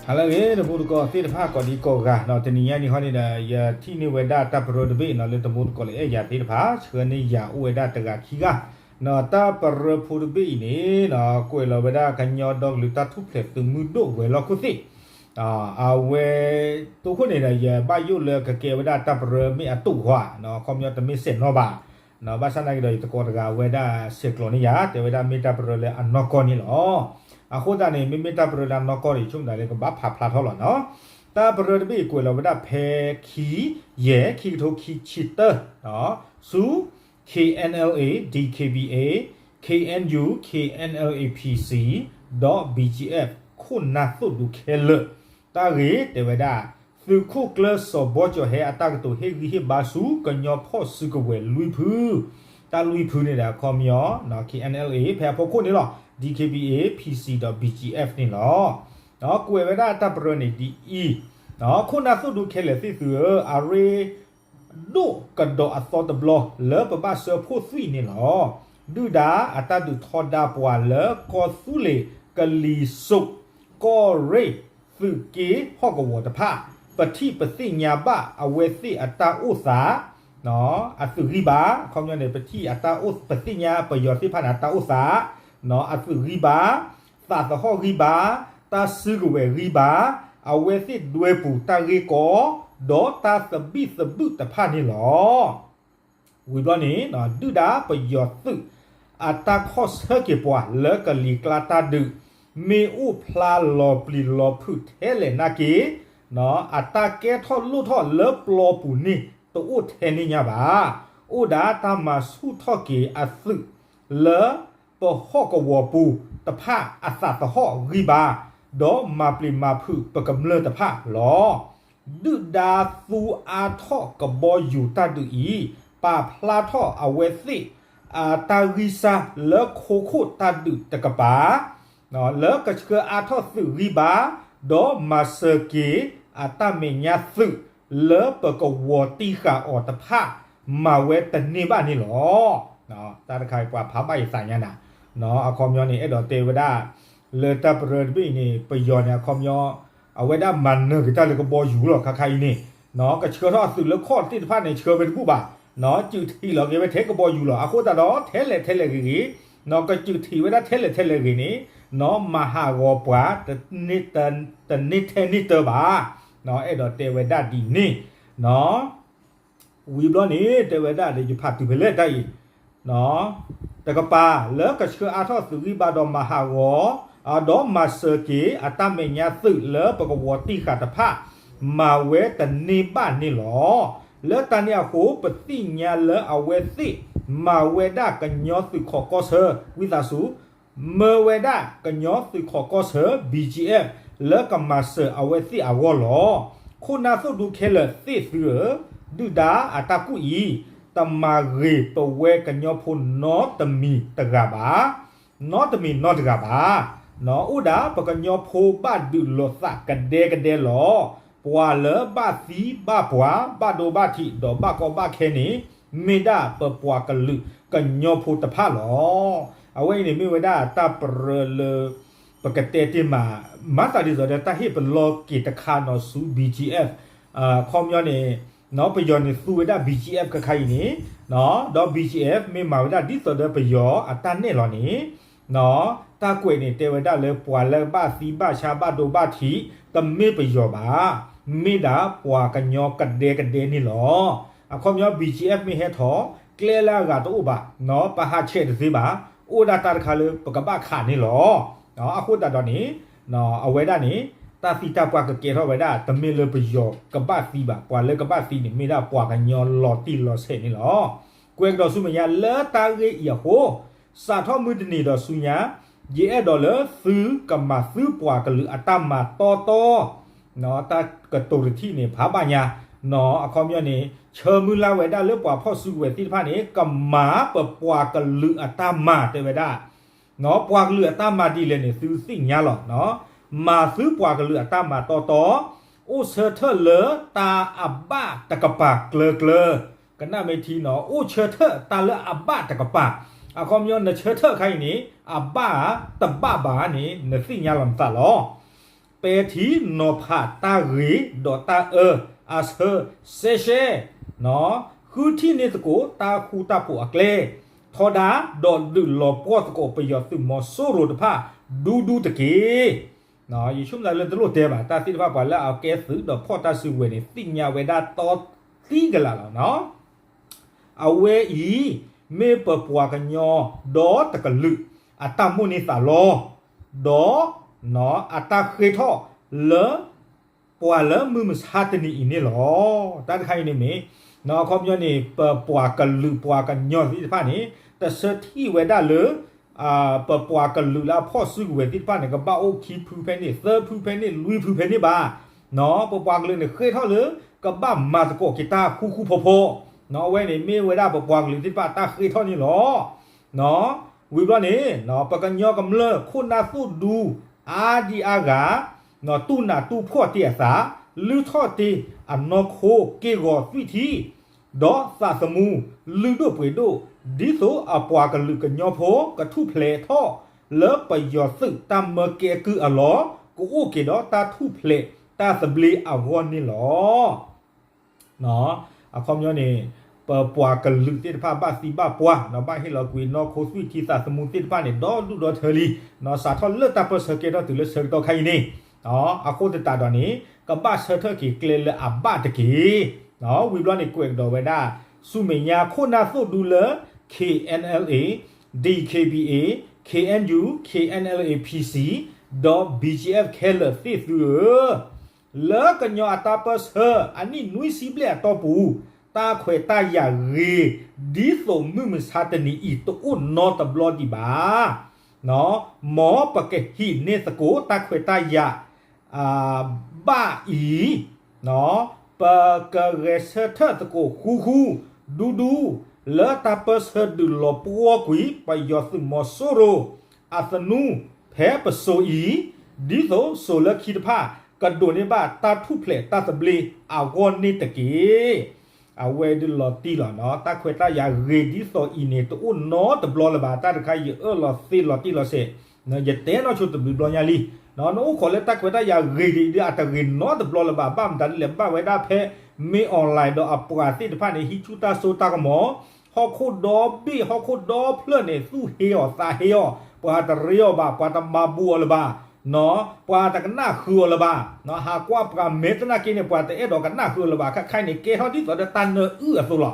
ဟါလၢအဂ့ၤ တံၤသကိးသ့ၣ်တဖၣ်ကိးဒံကိးဂၤနီၤ, တနံၤညါအံၤဟီန့ၣ်ဒီး ယထံၣ်န့ၢ်ဝဲဒၣ်တၢ်ပရၢတဘ့ၣ်နီၤ လၢတံၤသကိးလၢအဲၣ်ယၤသ့ၣ်တဖၣ် ဆှၢန့ၢ်ယၤအိၣ်ဝဲဒၣ်တဂၤခံဂၤနီၤ, တၢ်ပရၢဖိတဘ့ၣ်အံၤန့ၣ်နီၤ ကွဲးလီၤဝဲဒၣ်ကညီဒီကလုာ်တၢ်ထူၣ်ဖျဲးသုးမုၢ်ဒိၣ်ဝဲၤလီၢ်ခိၣ်သ့ၣ် အဝဲ တိခိၣ်န့ၣ်ဒီး ယဘၣ်ယိၣ်လၢကကဲဝဲဒၣ်တၢ်ပရၢမ့ၢ်အတိၣ်ဧါ, အခီပညီတမ့ၢ်စဲးနီၣ်ဘၣ်, ဘၣ်ဆၣ်သနာ်က့ဒီး ယသကိးတဂၤဝဲဒၣ်ဆဲးကျိးန့ၢ်ယၤ တဲဝဲဒၣ်မ့ၢ်တၢ်ပရၢလၢအနီၢ်ကီၢ်န့ၣ်လီၤ. အဃိသတးန့ၣ် မ့မ့ၢ်တၢ်ပရၢလၢအနီၢ်ကီၢ်န့ၣ် ဆိကမိၣ်ဒၣ်လၢကဘၣ်ဖးဖျါထီၣ်လီၤနီၤ. တၢ်ပရၢတဘ့ၣ်အံၤကွဲးလီၤဝဲဒၣ်ဖဲခံ ယဲၢ် ခံကထိခံဆံတၢ ဆူ K N L A, D K B A, K N U, K N L A P C ဒီး B G F ခိၣ်နၢ်သိၣ်ဒူခဲလၢာ်, တၢ်ဂ့ၢ်တဲဝဲဒၣ် သုးခိၣ်ကျၢၢ်စီၤဘီကၠီၤဟဲအတၢ်ကတိၤဟ့ၣ်ဂံၢ်ဟ့ၣ်ဘါဆူကညီဖီၣ်စုကဝဲၤလွံၢ်ဖု, တၢ်လွံၢ်ဖုန့ၣ်ဒီးအခီပညီ K N L A ဖဲအဖီခိၣ်န့ၣ်လီၤ, D K B A, P C ဒီး B G F န့ၣ်လီၤ. ကွဲးဝဲဒၣ်တၢ်ပရၢန့ၣ်ဒ်အံၤ, ခိၣ်နၢ်သိၣ်ဒူခဲလၢာ်သ့ၣ်သုဧၢ, အရ့ ဒိၣ်ကဒီးအသီတဘျီ လၢပဘၣ်စၢဖှိၣ်သွံၣ်န့ၣ်လီၤ. ဒုၣ်ဒါအတၢ်ဒုးထီဒါပှၤလၢကီၢ်သူလ့ၤ ကလံၤစိး ကီၢ်ရ့ၣ် သုးက့ဟီၣ်ကဝီၤတဖၣ်, ပထံၣ်ပသ့ၣ်ညါဘၣ်အဝဲသ့ၣ်အတၢ်အိၣ်သး အသုးဂံၢ်ဘါ, အခီပညီန့ၣ် ပထံၣ်အတၢ်အိၣ် ပသ့ၣ်ညါပယီၤသ့ၣ်တဖၣ်န့ၣ် အတၢ်အိၣ်သး, အသုးဂံၢ်ဘါ, သးသဟီၣ်ဂံၢ်ဘါ, တၢ်စုကဝဲၤဂံၢ်ဘါ, အဝဲသ့ၣ်ဒွဲပူၤတၢ်ဂ့ၢ်ကီ, ဒီးတၢ်သဘံၣ်သဘုၣ်တဖၣ်န့ၣ်လီၤ. ဝံၤဘျီန့ၣ် ဒုၣ်ဒါပယီၤသုး အတၢ်ခီၣ်ဆၢက့ၤပှၤလၢကလံၤကျါတၢ်ဒုး မ့ၢ်အိၣ်ဖျါလီၤပျံၤလီၤဖုးထဲလဲၣ်နာ်က့, အတၢ်ကဲထီၣ်လိၣ်ထီၣ်လၢပျီပူၤန့ၣ် တအိၣ်ထဲန့ၣ်ညါဘၣ်. အိၣ်ဒၣ်တၢ်မၤဆူၣ်ထီၣ်က့ၤအသုး လၢပဟီၣ်ကဝီၤပူၤတဖၣ်အသးသဟီၣ်ဂံၢ်ဘါ, ဒီးမၤပျံၤမၤဖုးပကမျၢၢ်တဖၣ်လီၤ. ဒုၣ်ဒါသူအါထီၣ်ကဘီယူၤတၢ်ဒုးအံၤ ပာ်ဖျါထီၣ်အဝဲသ့ၣ် အတၢ်ဂံၢ်စၢ်လၢခိခိၣ်တၢ်ဒုးတကပၤ လၢကဆှၢအါထီၣ်သုးဂံၢ်ဘါ, ဒီးမၤစၢၤက့ၤအတၢ်မဲာ်ညါသုး လၢပကဝီၤတံၢ်ဃာ်အီၤတဖၣ် မၤဝဲတန့ၢ်ဘၣ်န့ၣ်လီၤ. တၢ်တခါအံၤပှၤဖးဘၣ်ယသးညါနၤ, အခီပညီန့ၣ် အဲၣ်ဒိးတဲဝဲဒၣ် လၢတၢ်ပရၢတဘ့ၣ်အံၤန့ၣ် ပယီၤန့ၣ် အခီပညီ အဝဲဒၣ်မၤနၢၤက့ၤတၢ်လၢကဘီယူၤလီၤ ခါခါအံၤန့ၣ်, ကဆှၢထီၣ်အသုးလၢခီၣ်သ့ၣ်တဖၣ်န့ၣ် ဆှၢဝဲတဘူၣ်ဘၣ်, စုးထံးလီၤက့ၤဝဲထဲကဘီယူၤလီၤ. အဃိသတးဒီး ထဲလဲၣ်ထဲလဲၣ်ဂ့ၤဂ့ၤ, ကစုးထံးဝဲဒၣ်ထဲလဲၣ်ထဲလဲၣ်ဂ့ၤန့ၣ်, မၤဟးဂီၤပှၤ တန့ၢ်ထဲန့ၢ်တၢဘၣ်, အဲၣ်ဒိးတဲဝဲဒၣ်ဒ်န့ၣ် ဝံၤဘျီန့ၣ် တဲဝဲဒၣ်ဒီး ယဖးတုၤဖဲလဲၣ်တၢ်အံၤ, တကပၤလၢကဆှၢအါထီၣ်သုးဂံၢ်ဘါဒီးမၤဟးဂီၤ, ဒီးမၤစၢၤက့ၤအတၢ်မဲာ်ညါသုးလၢပကဝီၤတံၢ်ဃာ်တဖၣ်, မၤဝဲတန့ၢ်ဘၣ်န့ၣ်လီၤ. လၢတၢ်န့ၣ်အဃိ ပသ့ၣ်ညါလၢအဝဲသ့ၣ် မၤဝဲဒၣ်ကညီသုးခီၣ်ကီၢ်ဆၢ ဝံသးစူၤ မၢဝဲဒၣ်ကညီသုးခီၣ်ကီၢ်ဆၢ B G F လၢကမၤစၢၤအဝဲသ့ၣ်အဂီၢ်လီၤ. ခိၣ်နၢ်သိၣ်ဒူခဲလၢာ်သ့ၣ်သုဧၢ, ဒုၣ်ဒါအတၢ်ကူၣ်အံၤ တမၤဂ့ၤပဝဲကညီဖိနီတမံၤတဂၤဘၣ်, နီတမံၤနီတဂၤဘၣ်. အိၣ်ဒၣ်ပကညီဖိဘၣ်ဒုးလိာ်သးကဒဲကဒဲလီၤ. ပှၤလၢဘၣ်သံဘၣ်ပှၢ် ဘၣ်ဒိဘၣ်ထံး ဒီးဘၣ်ကီဘၣ်ခဲန့ၣ် မ့ၢ်ဒၣ်ပပှၤကလုာ်ကညီဖိတဖၣ်လီၤ. အဝဲအံၤန့ၣ်မ့ၢ်ဝဲဒၣ်တၢ်ပရၢလၢ ပကတဲတ့ၢ်မး မၤသးဒ်သိးဒီးတၢ်ဟ့ၣ်ပလီၢ်က့ၤတခါနီၤဆူ B G F, အခီပညီန့ၣ် ပယီၤန့ၣ်သူဝဲဒၣ် B G F ခါခါအံၤန့ၣ်, ဒီး B G F မ့ၢ်မၤဝဲဒၣ်ဒ်သိးဒီးပယီၤအတၢ်နဲၣ်လီၤန့ၣ် တၢ်ကွဲးန့ၣ် တဲဝဲဒၣ်လၢပှၤလၢဘၣ်သံဘၣ်ဆါ ဘၣ်ဒိဘၣ်ထံး တမ့ၢ်ပယီၤဘၣ်, မ့ၢ်ဒၣ်ပှၤကညီကဒဲကဒဲန့ၣ်လီၤ. အခီပညီ B G F မ့ၢ်ဟဲထီၣ် ကျဲလၢအဂၤတအိၣ်ဘၣ်, ပဟးဆဲးတသ့ဘၣ်, အိၣ်ဒၣ်တၢ်တခါလၢပကဘၣ်ခးန့ၣ်လီၤ. အဃိသတးဒီးန့ၣ် အဝဲဒၣ်န့ၣ် တၢ်သံတၢ်ပှၢ်ကကဲထီၣ်ဝဲဒၣ် တမ့ၢ်လၢပယီၤကဘၣ်သံဘၣ်, ပှၤလၢကဘၣ်သံန့ၣ် မ့ၢ်ဒၣ်ပှၤကညီလီၤတံၢ်လီၤဆဲးန့ၣ်လီၤ. ကွဲးကဒီးဆူမဲာ်ညါလၢတၢ်ဂ့ၢ်အံၤအဃိ စးထီၣ်မုၢ်တနံၤဒီးဆူညါ ယအဲၣ်ဒိးလၢသုကမၤသုပှၤကလုာ်အတၢ်မၤတီတီ, တၢ်ကတိၤတထံၣ်န့ၣ် ဖးဘၣ်ညါ, အခီပညီန့ၣ် ဆၢမုၢ်လၢ်ဝဲဒၣ်လၢပှၤဖီၣ်စုကဝဲၤသ့ၣ်တဖၣ်န့ၣ် ကမၤပပှၤကလုာ်အတၢ်မၤ တဲဝဲဒၣ် ပှၤကလုာ်အတၢ်မၤဒ်လဲၣ်န့ၣ် သုသ့ၣ်ညါလီၤ. မၤသုပှၤကလုာ်အတၢ်မၤတီတီ, အိၣ်ဆၢထၢၣ်လၢတၢ်အဘၣ်တကပၤကျၢၤကျၢၤ, ကနၣ်မ့ၢ်ထံနီၤ, အိၣ်ဆၢထၢၣ်တၢ်လၢအဘၣ်တကပၤ, အခီပညီနဆၢထၢၣ်ခါအံၤန့ၣ် အဘၣ်ဧါတဘၣ်ဘၣ်န့ၣ် နသ့ၣ်ညါလီၤနသးလီၤ. ပဲာ်ထံနီၤဖးတၢ်ဂ့ၤဒီးတၢ်အၢအဆၢစဲရှဲ, ဃုထံၣ်န့ၢ်သကိးတၢ်ဃူတၢ်ဖိးအကျဲ, ထီဒါ, ဒီးဒုးလီၤပှီၢ်သကိးပယီၤသုးမီၤစိရိၤတဖၣ်ဒူဒူတက့ၢ်. ယဆိကမိၣ်သးလၢတလိၣ်တဲဘၣ်, တၢ်သ့ၣ်တဖၣ်ပှၤလၢအကဲသုးဒီးဖီၣ်တၢ်စုကဝဲၤန့ၣ် သ့ၣ်ညါဝဲဒၣ်တီသံကလာ်လီၤ. အဝဲအံၤ မ့ၢ်ပပှၤကညီဒီတကလုာ် အတၢ်မိၣ်န့ၢ်သးလီ, ဒီး အတၢ်ဃ့ထီၣ်လၢ ပှၤလၢမုၢ်မဆါတနံၤအံၤန့ၣ်လီၤ. တၢ်တခါအံၤန့ၣ်မ့ၢ် အခီပညီန့ၣ် ပပှၤကလုာ်ပှၤကညီသ့ၣ်တဖၣ်န့ၣ် တဆၢထံၣ်ဝဲဒၣ်လၢ ပပှၤကလုာ်လၢအဖီၣ်စုကဝဲၤသ့ၣ်တဖၣ်န့ၣ် ကဘၣ်အိၣ်ခံဖုဖဲန့ၣ် သၢဖုဖဲန့ၣ် လွံၢ်ဖုဖဲန့ၣ်ဘၣ်. ပပှၤကလုာ်န့ၣ်ဃ့ထီၣ်လၢ ကဘၣ်မၤသကိးက့ၤတၢ်ဃူဃူဖိးဖိး, အဝဲန့ၣ်မ့ၢ်ဝဲဒၣ်ပပှၤကလုာ်သ့ၣ်တဖၣ်တၢ်ဃ့ထီၣ်န့ၣ်လီၤ. ဝံၤဘျီန့ၣ် ပကညီကမျၢၢ်ခိၣ်နၢ်သိၣ်ဒူ အါဒံအါဂၤ တူၢ်နးတူၢ်ဖှီၣ်တ့ၢ်အသး, လုၢ်ထီၣ်တ့ၢ်အနီၢ်ခိက့ၢ်ဂီၤသွံၣ်ထံ ဒီးသးသမူလုၢ်ဒိၣ်ပှ့ၤဒိၣ် ဒ်သိးအပှၤကလုာ်ကညီဖိကထူၣ်ဖျဲးထီၣ်လၢပယီၤသုးတၢ်မၢကဲကုၢ်အလီၢ် ကအိၣ်က့ၤဒီးတၢ်ထူၣ်ဖျဲးတၢ်သဘျ့အဂီၢ်န့ၣ်လီၤ. အခီပညီန့ၣ် ပပှၤကလုာ်သ့ၣ်တဖၣ်ဘၣ်သံဘၣ်ပှၢ် ဘၣ်ဟ့ၣ်လီၤကွံာ်နီၢ်ခိသွံၣ်ထံသးသမူသ့ၣ်တဖၣ်န့ၣ် ဒီဒူၣ်ဒီထၢလံ, စးထီၣ်လၢတၢ်ပၢၢ်ဆၢကဲထီၣ်တုၤလၢဆၢကတီၢ်ခါအံၤန့ၣ် အဃိသတးဒီးန့ၣ် ကဘၣ်ဆၢထၢၣ်က့ၤကျဲလၢအဘၣ်တက့ၢ်. ဝံၤဘျီန့ၣ် ကွဲးကဒီးဝဲဒၣ် ဆူမဲာ်ညါခိၣ်နၢ်သိၣ်ဒူလၢ K N L A, D K B A, K N U, K N L A P C, ဒီး B G F ခဲလၢာ်သ့ၣ်သုဧၢ, လၢကညီအတၢ်ပၢၢ်ဆၢအနံၣ်နွံဆံဘျဲၣ်အတီၢ်ပူၤ တၢ်ခွဲးတၢ်ယာ်ဂ့ၤ ဒ်သိးမုၢ်မဆါတနံၤအံၤတအိၣ်နီတဘျီဒံးဘၣ်. မ်ပကဟံးန့ၢ်သကိးတၢ်ခွဲးတၢ်ယာ် ဘၣ်အံၤ, ပကဂဲၤဆၢထၢၣ်သကိးဃူဃူ ဒူဒူ လၢတၢ်ပၢၢ်ဆၢဒုးလီၤပှီၢ်ကွံာ် ပယီၤသုးမီၤစိရိၤ အသနူဖဲပစိၤအံၤ, ဒ်သိးစိၤလၢခံတဖၣ် ကဒိးန့ၢ်ဘၣ်တၢ်ထူၣ်ဖျဲးတၢ်သဘျ့အဂီၢ်န့ၣ်တက့ၢ်. အဝဲဒုးလီၤတံၢ်လီၤနီၤ တၢ်ခွဲးတၢ်ယာ်ဂ့ၤဒ်သိးအံၤန့ၣ် တအိၣ်နီတဘျီလၢၤဘၣ်. တၢ်တခါယအၢၣ်လီၤသ့လီၤတံၢ်လီၤဆဲး, ယတဲနီၢ်ဆိတဘျုးဘျီညါလံ. နအိၣ်ခိးလၢတၢ်ခွဲးတၢ်ယာ်ဂ့ၤဒ်အံၤဒီး အတဂ့ၤနီတဘျီလၢၤဘၣ်. ဘၣ်မတၤဒ်လဲၣ် ဘၣ်ဝဲဒၣ်ဖဲ မင်းအောင်လှိုင် ဒီးအပှၤသ့ၣ်တဖၣ်န့ၣ် ဟံးဆူၣ်တၢ်စိတၢ်ကမီၤ, ဟီၣ်ခိၣ်ဒီဘ့ၣ် ဟီၣ်ခိၣ်ဒီဖျၢၣ်န့ၣ် သူၣ်ဟ့အီၤသးဟ့အီၤ, ပှၤတရ့အီၤဘၣ်, ပှၤတမၤဘူးအီၤလၢၤဘၣ်, ပှၤတကနၣ်ဃုာ်အီၤလၢၤဘၣ်. ဟးကွၢ်ပှၤမဲာ်သနာ်က့န့ၣ် ပှၤတအဲၣ်ဒိးကနၣ်ဃုာ်အီၤလၢၤဘၣ်. ခဲခါအံၤန့ၣ် ကဲထီၣ်ဒ်သိးဒီးတၢ်နၢအုၣ်အသိးလီ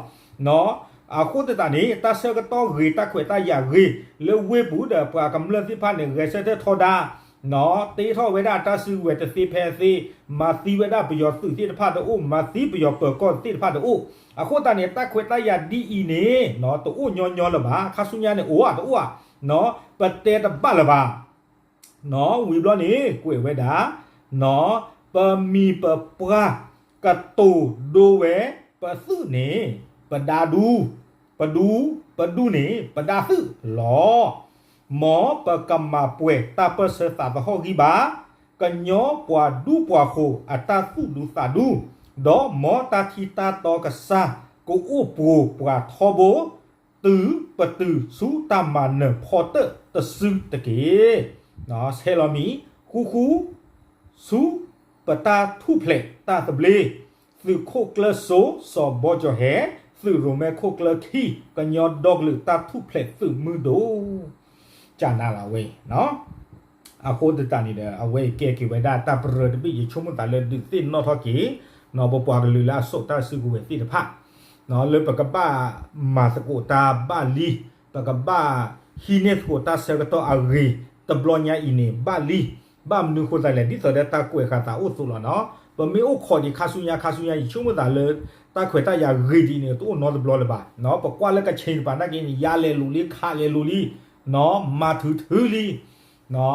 ၤ. အဃိသတးန့ၣ် တၢ်ဆၢကတီၢ်ဂ့ၤ တၢ်ခွဲးတၢ်ယာ်ဂ့ၤ လၢဝ့ၢ်ပူၤဒီး ပှၤကမျၢၢ်သ့ၣ်တဖၣ်န့ၣ် ဂဲၤဆၢထၢၣ်ထီဒါ တ့ထီၣ်ဝဲဒၣ်တၢ်စုကဝဲၤတသ့ဖဲသ့, မၤသံဝဲဒၣ်ပယီၤသုးသ့ၣ်တဖၣ်တအိၣ်, မၤသံပယီၤပၢၤကီၢ်သ့ၣ်တဖၣ်တအိၣ်. အဃိသတးန့ၣ် တၢ်ခွဲးတၢ်ယာ်ဒ်အံၤန့ၣ် တအိၣ်ညီညီလၢၤဘၣ်. ခါဆူညါန့ၣ် အိၣ်ဧါတအိၣ်ဧါ, ပတဲတဘၣ်လၢၤဘၣ်. ဝံၤဘျီန့ၣ် ကွဲးဝဲဒၣ် ပမံၤပပှၢ် ကတိၤဒိဝဲ ပသုးန့ၣ် ပဒါဒူ, ပဒူ, ပဒူန့ၣ် ပဒါသုးလီၤ. မ်ပကမၤပှဲၤတၢ်ပၢၢ်ဆၢသးသဟီၣ်ဂံၢ်ဘါ, ကညီပှၤဒူပှၤဃိၤအတၢ်သူၣ်ဒူသးဒူ, ဒီးမ်တၢ်ထံတၢ်တီကစၢ် ကအိၣ်ပှိၤပှၤထီဘိ တုၤပတုၤဆူတၢ်မၤနၢၤဖီတၢၣ်တစုတက့ၢ်. ဆဲးလီၤမံၤ ဃူဃူ ဆူပတၢ်ထူၣ်ဖျဲးတၢ်သဘျ့, သုးခိၣ်ကျၢၢ်စိ စီၤဘီကၠီၤဟဲ, သုးရိၣ်မဲခိၣ်ကျၢၢ်ခံ ကညီဒီကလုာ်တၢ်ထူၣ်ဖျဲးသုးမုၢ်ဒိၣ် ကနၤလီၤဝဲ အဃိသတးန့ၣ်ဒီး အဝဲအံၤကဲက့ၤဝဲဒၣ်တၢ်ပရၢတဘ့ၣ် ယဆိကမိၣ်သးလၢဒုးသ့ၣ်နီၣ်ထီၣ်က့ၤ ပပှၤကလုာ်လၢအစိာ်တၢ်စုကဝဲၤသ့ၣ်တဖၣ် လၢပကဘၣ်မၤသကိးတၢ်ဘၣ်လံ, ပကဘၣ်ဟံးန့ၢ်သကိးတၢ်ဆၢကတီၢ်အဂ့ၤ တဘျီညါအံၤန့ၣ် ဘၣ်လံ. ဘၣ်မနုၤဃိသတးလဲၣ် ဒ်သိးဒီးတၢ်ကွဲးဃာ်သးအိၣ်သိးလီၤနီၤ. ပမ့ၢ်အိၣ်ခိးဒံးခါဆူညါခါဆူညါ ယဆိကမိၣ်သးလၢ တၢ်ခွဲးတၢ်ယာ်ဂ့ၤဒ်အံၤန့ၣ် တအိၣ်နီတဘျီလၢၤဘၣ်. ပကွၢ်လၢကခ့ၣ်တပၤနာ်က့န့ၣ် ယါလဲၤလိာ်လံ ခးလဲၤလိာ်လံ မၤထုးထုးလံ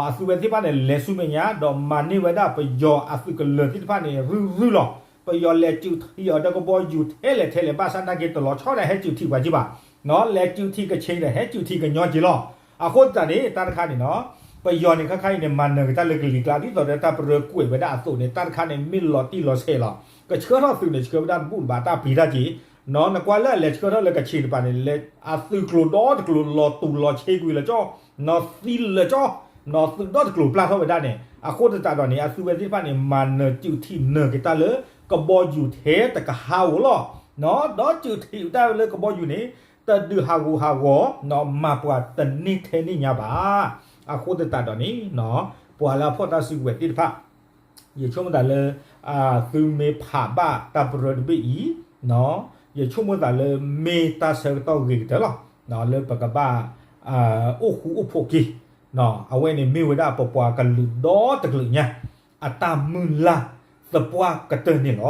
အသုဝဲသ့ၣ်တဖၣ်န့ၣ် လဲၤဆူမဲာ်ညါ ဒီးမၤန့ၢ်ဝဲဒၣ်ပယီၤအသုးကလၢၤသ့ၣ်တဖၣ်န့ၣ် ရုၢ်ရုၢ်လီၤ. ပယီၤလဲၤစုးထံၣ်အီၤဒီးကဘီယူၤထဲလဲၣ်ထဲလဲၣ် ဘၣ်ဆၣ်နာ်က့တလီၤဆီဒီးဟဲစုးထံၣ်ပှၤက့ဘၣ်. လဲၤစုးထံၣ်ကခ့ၣ်ဒီးဟဲစုးထံၣ်ကညီက့လီၤ. အဃိသတးန့ၣ် တၢ်တခါန့ၣ်နီၤ ပယီၤန့ၣ်ခါခါအံၤန့ၣ် မၤနၢၤက့ၤတၢ်လၢကလံၤကျါ ဒ်သိးဒီးတၢ်ပရၢကွဲးဝဲဒၣ်အသိးန့ၣ် တၢ်တခါန့ၣ် မ့ၢ်လီၤတံၢ်လီၤဆဲးလီၤ. ကဆှၢထီၣ်သုးန့ၣ် ဆှၢဝဲဒၣ်တဘူၣ်တဘၣ် တၢ်ပျံၤတၢ်က့ၤ နကွၢ်လၢအလဲၤဆှၢထီၣ်လၢကခ့ၣ်တပၤန့ၣ် အသုးကျိၤဒီတကျိၤ လီၤတူာ်လီၤဆ့ကွံာ်လၢာ်ကၠီ, သံလၢာ်ကၠီ, သုးဒီတကျိၤပျၢ်ထီၣ်ဝဲဒၣ်န့ၣ် အဃိသတးဒီးန့ၣ် အသုးဝဲသ့ၣ်တဖၣ်န့ၣ် မၤနၢၤစုးထံးနၢၤက့ၤတၢ်လၢကဘီယူၤထဲတကဟးဧိၤလီၤ. ဒီးစုးထံးတၢ်လၢကဘီယူၤန့ၣ် တဒုးဟးဂူာ်ဟးဂီၤ မၤပှၤတန့ၢ်ထဲန့ၣ်ညါဘၣ်. အဃိသတးဒီးန့ၣ် ပှၤလၢအဖီၣ်တၢ်စုကဝဲၤသ့ၣ်တဖၣ် ယဆိကမိၣ်သးလၢ သုမ့ၢ်ဖးဘၣ်တၢ်ပရၢတဘ့ၣ်အံၤ ယဆိကမိၣ်သးလၢမ့ၢ်တၢ်ဆၢကတီၢ်ဂ့ၤကတၢၢ်လီၤ. လၢပကဘၣ် အိၣ်ဃူအိၣ်ဖိးက့ၤ အဝဲန့ၣ်မ့ၢ်ဝဲဒၣ်ပပှၤကလုာ်ဒီတကလုာ်ညါ အတၢ်မုၢ်လၢ်သပှၢ်ကတၢၢ်န့ၣ်လီ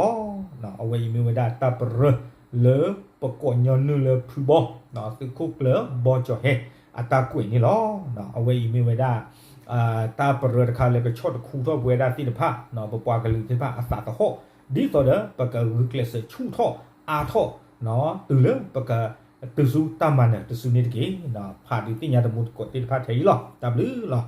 ၤ. အဝဲအံၤမ့ၢ်ဝဲဒၣ်တၢ်ပရၢလၢပကိးညီနုၢ်လၢဖုဘီ သုးခိၣ်ကျၢၢ်ဘီကၠီၤဟဲ အတၢ်ကွဲးန့ၣ်လီၤ. အဝဲအံၤမ့ၢ်ဝဲဒၣ် တၢ်ပရၢတခါလၢကဆီၣ်တခူထီၣ်ပဝဲဒၣ်သ့ၣ်တဖၣ် ပပှၤကလုာ်သ့ၣ်တဖၣ်အသးသဟီၣ် ဒ်သိးဒီးပကဂုာ်ကျဲးစၢးဆူၣ်ထီၣ်အါထီၣ် တုၤလၢပကတုၤဆူတၢ်မၤနၢၤတစုန့ၣ်တက့ၢ်. ဖးဒုးသ့ၣ်ညါတမူတကိးသ့ၣ်တဖၣ်ထဲအံၤလီၤ. တၢ်ဘျုးလီၤ.